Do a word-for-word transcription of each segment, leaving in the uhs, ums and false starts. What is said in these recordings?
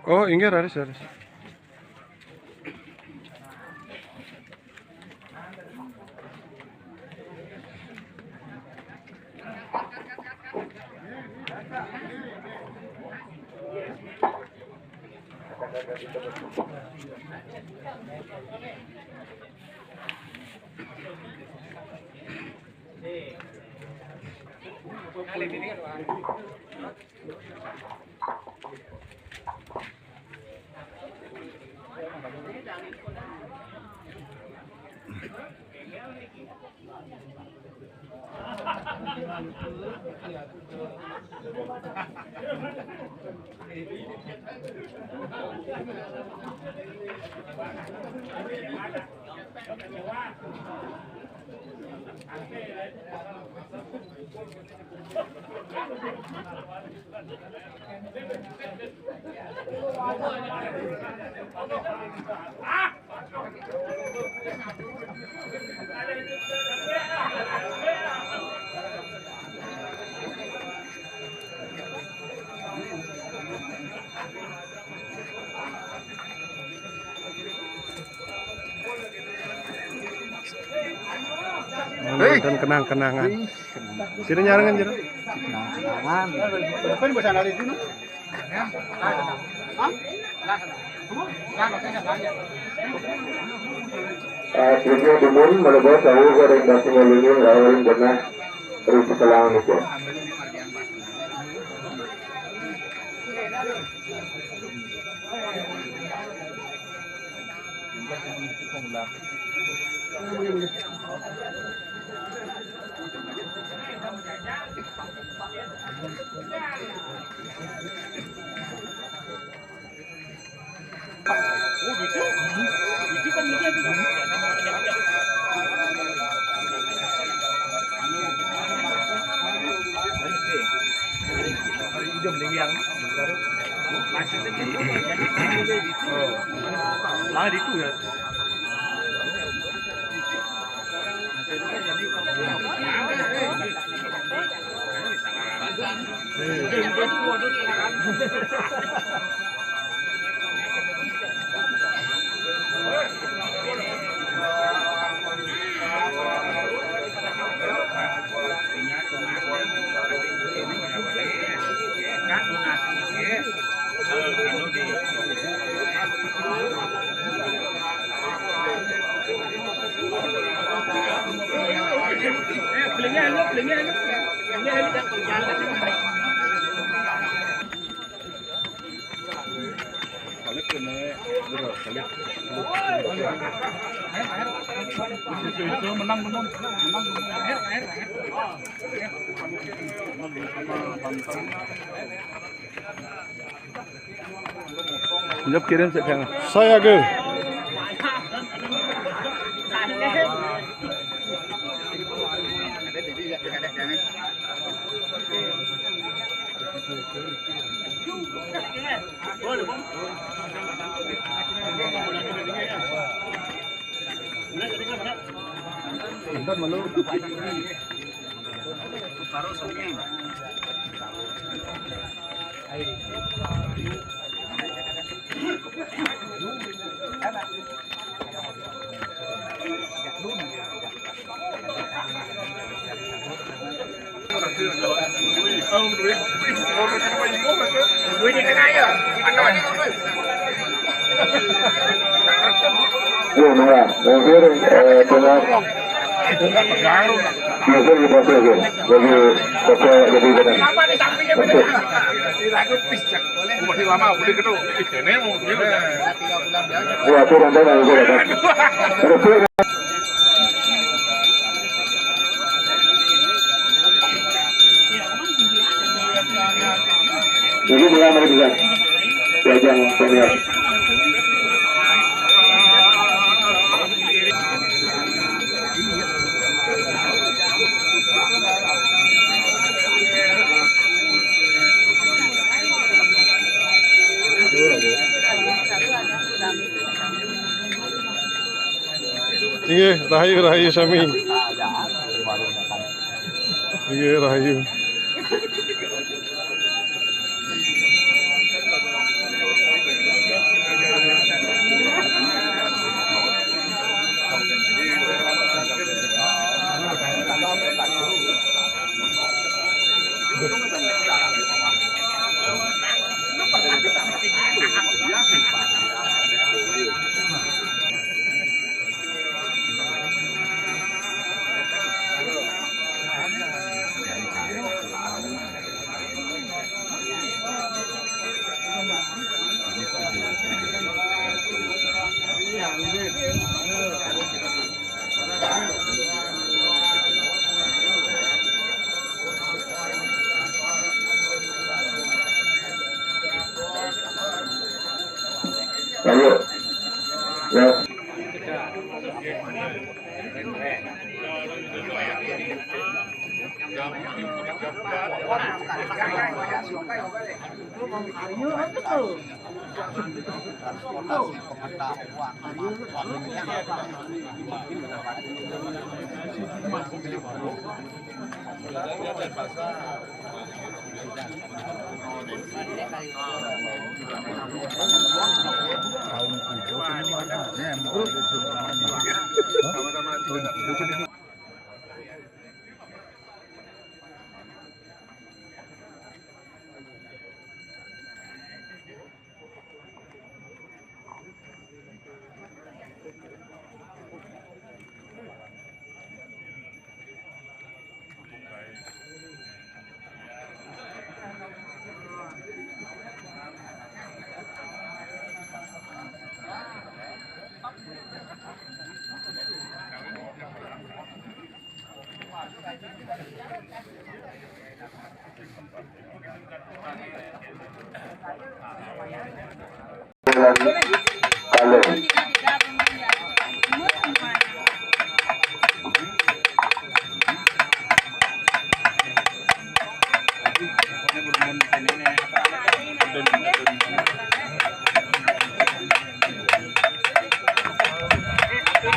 Oh, inggih, raris, raris. Hei. Nonton kenang-kenangan. Ih, kenang. Sini nyarengan jero. Kenang-kenangan. Depan bosan hari itu, no? Hah? Selanjutnya dumun melebur tahu goreng batu ngalunyin lawan benah ring selang itu. Menang, menang, menang, menang. Jawab kirim sik, Kang. Saya ge. Iya, iya. Mungkin, eh, dengan biasa dipakai, oke. Jadi, pakai lebih benar. Oke. Masih lama, boleh kena. Ini mau gini. Iya, kurang benar, kurang benar. Oke. Jadi mulai, mari kita jajang pemiat. Inggih, rahayu, rahayu sami. Inggih, rahayu. Ayo. Ya.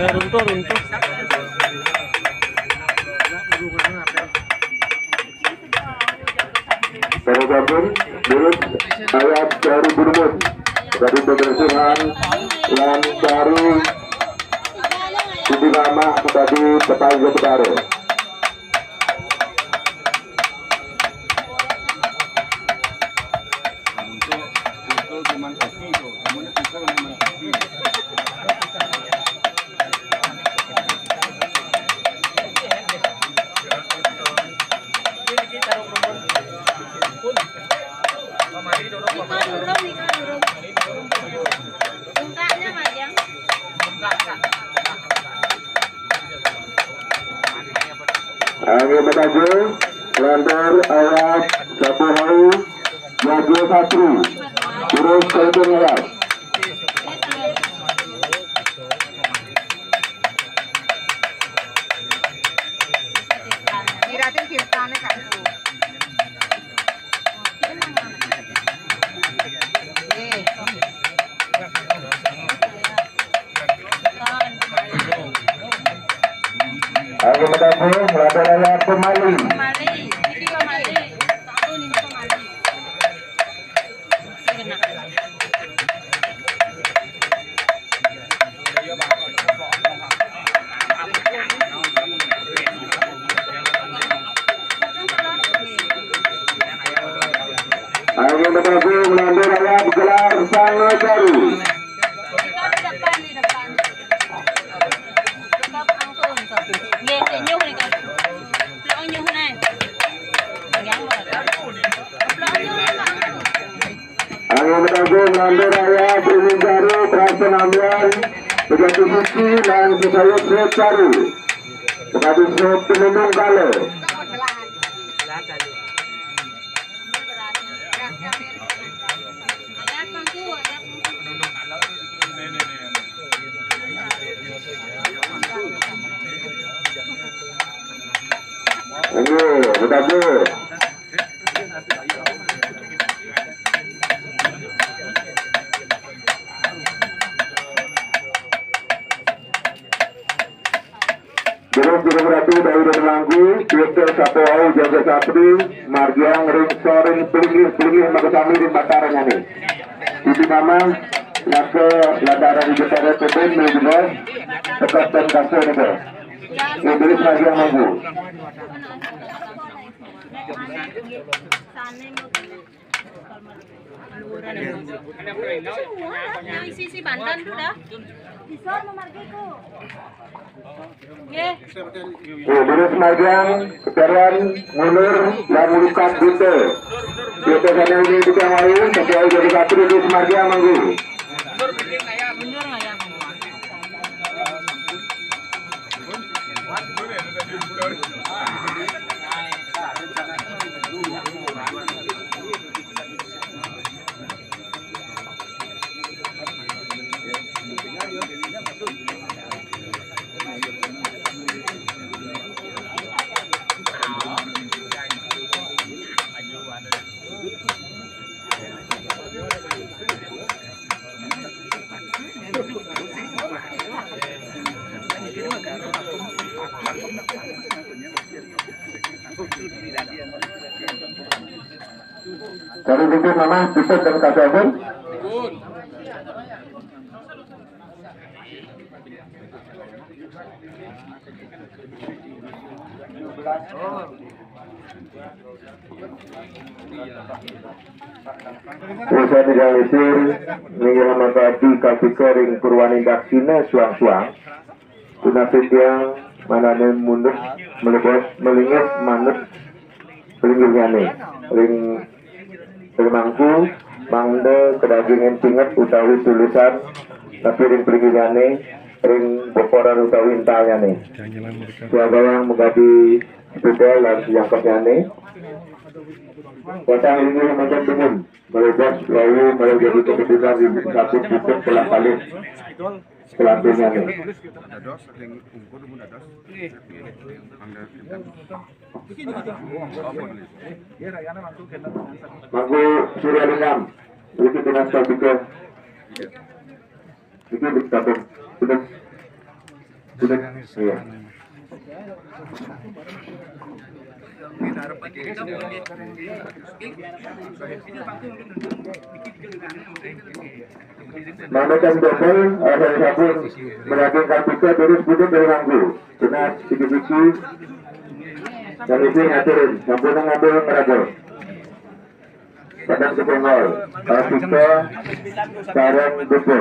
Eh, runtuh, runtuh. Para sampun, durus ayat dari Burmut. Dari pembersihan lan dari Budi Ramah tadi tepai ke Betara. Angin matajo, lantur ayat satu hau, jago satru, terus kenceng ayat. Angin matajo, lantur ayat pemali. Angin matajo, lantur ayat gelar sang baru. Nggih, sik nyuh niki. Plok nyuh neh. Yang plok nyuh, Pak. Angin matajo, lantur ayat Bumi Jaru, Prasonamian, Pejati Suci, lan Sesayut Sret Jaru. Pejati Sret Penundung Kala. Ini, matajo. Terus kita berarti dari Dewan Langgu, kita satu au jaga sapri, margiang ring soring pelinggih-pelinggih makasami ring batara nyane. Iti nama, laka ladara di batara teben, mele juga, tekat dan kasar juga. Idris margiang manggu. Yang isi-isi bandan tuh dah. Bisa memargi ku. Nggih. Terus margiang, sekarang mundur dan mulukat gitu. Kita sana ini kita main, sesuai jadi satu di margiang manggu. Dari bibir nama, bisa dan kata pun. Usaha digalisir, minggir mangkadi kapika ring purwaning daksina suang-suang. Tunas titiang manane mundut melebos, melingis manut pelinggihnyane. Ring Ring mangku, mangda kadagingin pinget utawi tulusan, napi ring pelinggihnyane, ring bokoran utawi intalnyane. Siagayang magadi spidol lan sejangkepnyane. Watang linggih manten dumun, malebas lalu malebas kepentingan di satu titik pelak balik. Selanjutnya nih. Mangku Surya Lingam, itu dengan Sabika. Itu di Sabika. Sudah. Sudah. Iya. Mamakan dobel, ada sabun, melagi kapika, terus putih dari manggu. Kena siki-siki. Kami pun ngaturin, sampun ngambil meraga. Padang Ketengol, kapika, sarang dupa.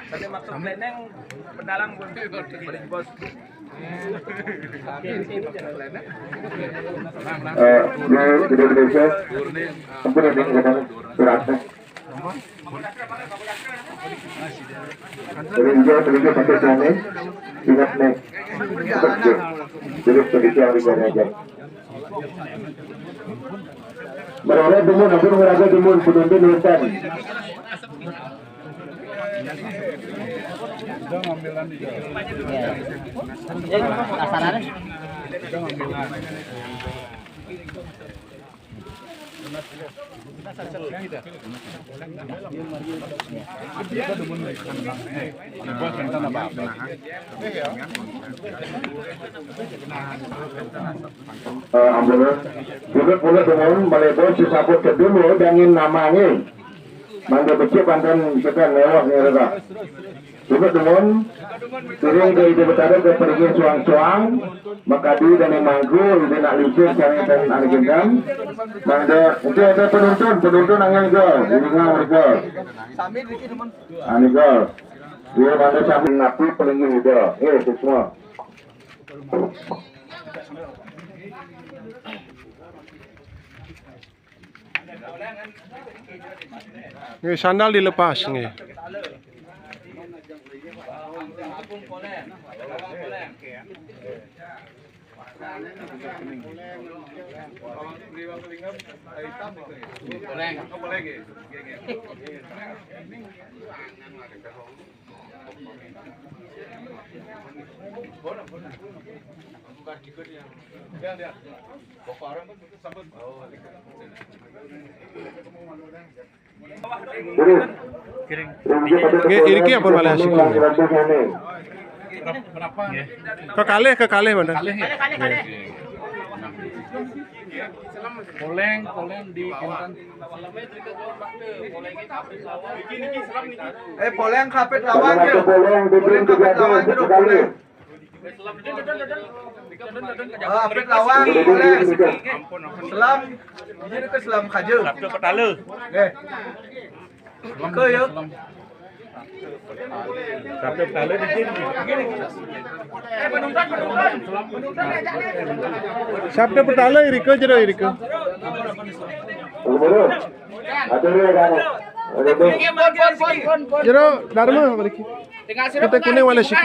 Sambil masuk planning, pedalang pun. Bos. Eh, di, di Indonesia, ampun, ada yang kadang beratnya. Jadi, dia, jadi, dia pakai sana, ingat nih. Betul. Jadi, sedikit yang bisa diajak. Berharap dumun, ampun, berharap dumun, penonton nonton. Eh, ampun. Juga pula dengan malebos sesabut kedua, dangin namanya. Mangga becik banten sekan lewat ni rega. Cukup dumun, piring dari Ida Betara ke peringin suang-suang, makadi dan mangku, ida nak lincir cari dan anagendan. Mangga, itu ada penonton, penonton angin ke, ini ngau mereka. Ani ke, dia mana sambil napi peringin ida. Eh, itu semua. Nggih, sandal dilepas, nggih. Nggih, iriki ampun malih asik. Kekalih, kekalih, Bang. Poleng, poleng di Intan. Eh, poleng kapit lawan ya. Poleng kapit lawan ya, poleng. Ah, pit lawang, boleh. Selam. Ini ke selam kaja. Sabtu petala. Oke. Ke ya. Sabtu petala di sini. Sabtu petala irika jero irika. Jero Dharma mriki. Putih kuning wala siku.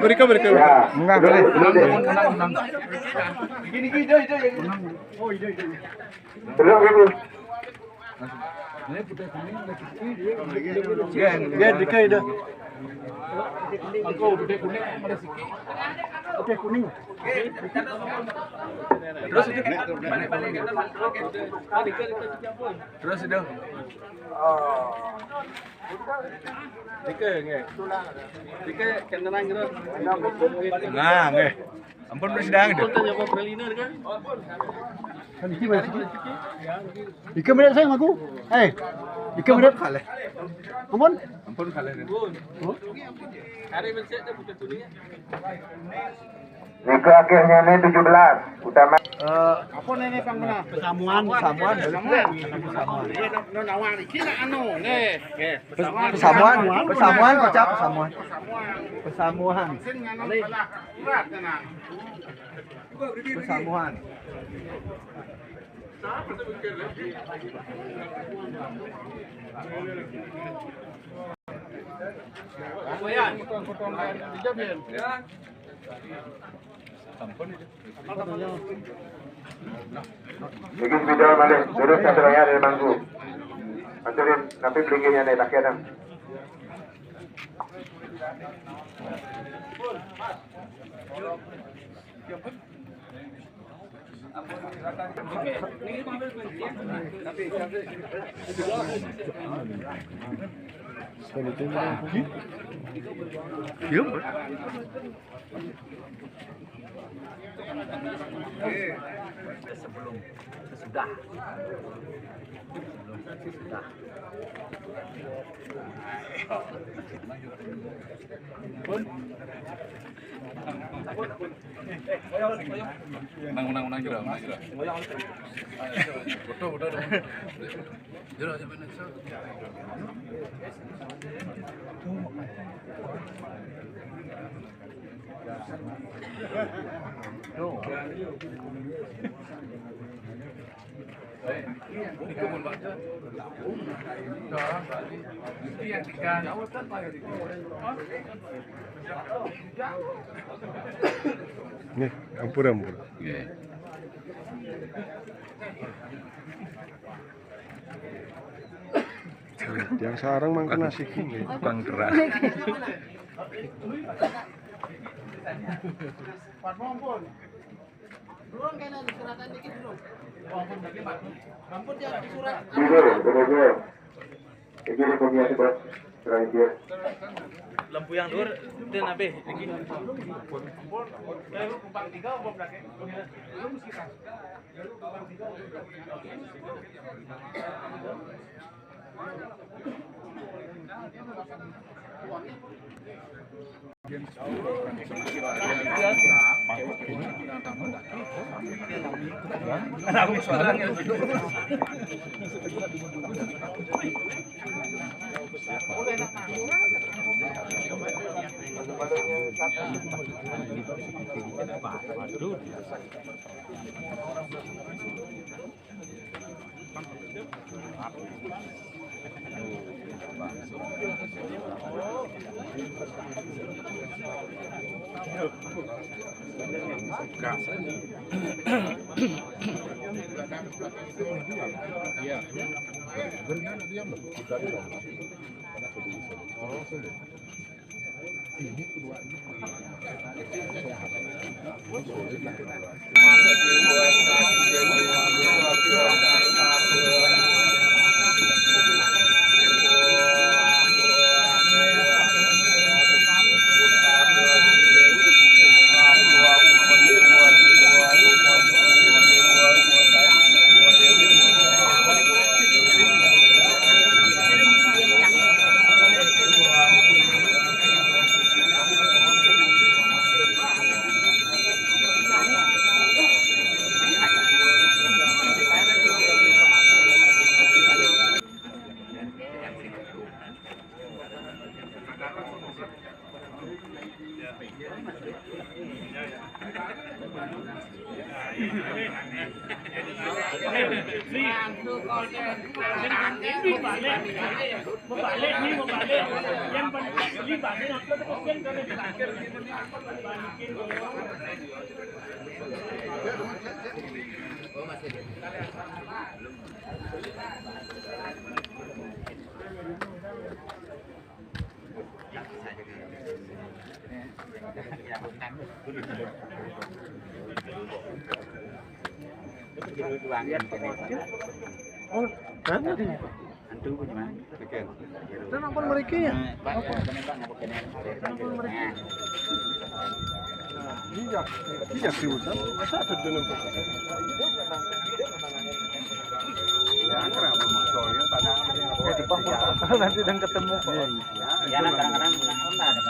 Mereka, mereka. Enggak, boleh. Dia, dia dekat dah. Mangko putih kuning sama siku. Putih kuning. Terus itu. Terus itu. Dike nggih. Dike kentenan gitu. Nah, nggih. Ampun, Presiden. Ampun, tanya apa Prelina kan? Kan iki, Mas. Iki menit saya ngaku. Eh, iki menit kalah. Ampun. Ampun kalah. Hari menit saya bukan dunia. Nika akhirnya ini tujuh belas. Utama. Eh, apa nih, Bang, benar? Pesamuan, pesamuan. Pesamuan. Iya, no, no, nawar. Iki nak anu, nih. Nggih. Pesamuan, pesamuan, kocak, pesamuan. Pesamuan. Pesamuan. Iki sepeda malih, terus satu raya dari mangku. Anterin, tapi belinya nih, tak ada. Sebelum, sesudah. Sebelum, sesudah. Menang, menang, menang jero, menang jero. Foto, foto, foto. Jero, sampai next. Tuh. Nggih, ampura, ampura. Nggih. Tiang sareng mangke nasiki nggih. Tukang keras. Durung kene suratan iki durung. Ampun dia surat. Jujur, jujur. Iki rekomendasi, Bos. Terakhir. Lembu yang dhuwur ten ape iki? Oh, kan tadi. Antu punya mana? Tekan. Dan apa mereka ya? Apa? Kenapa mereka? Iya, iya sih, Ustaz. Masa ada dulu? Ya, kenapa motornya? Nanti dan ketemu kok. Ya, kadang-kadang ada.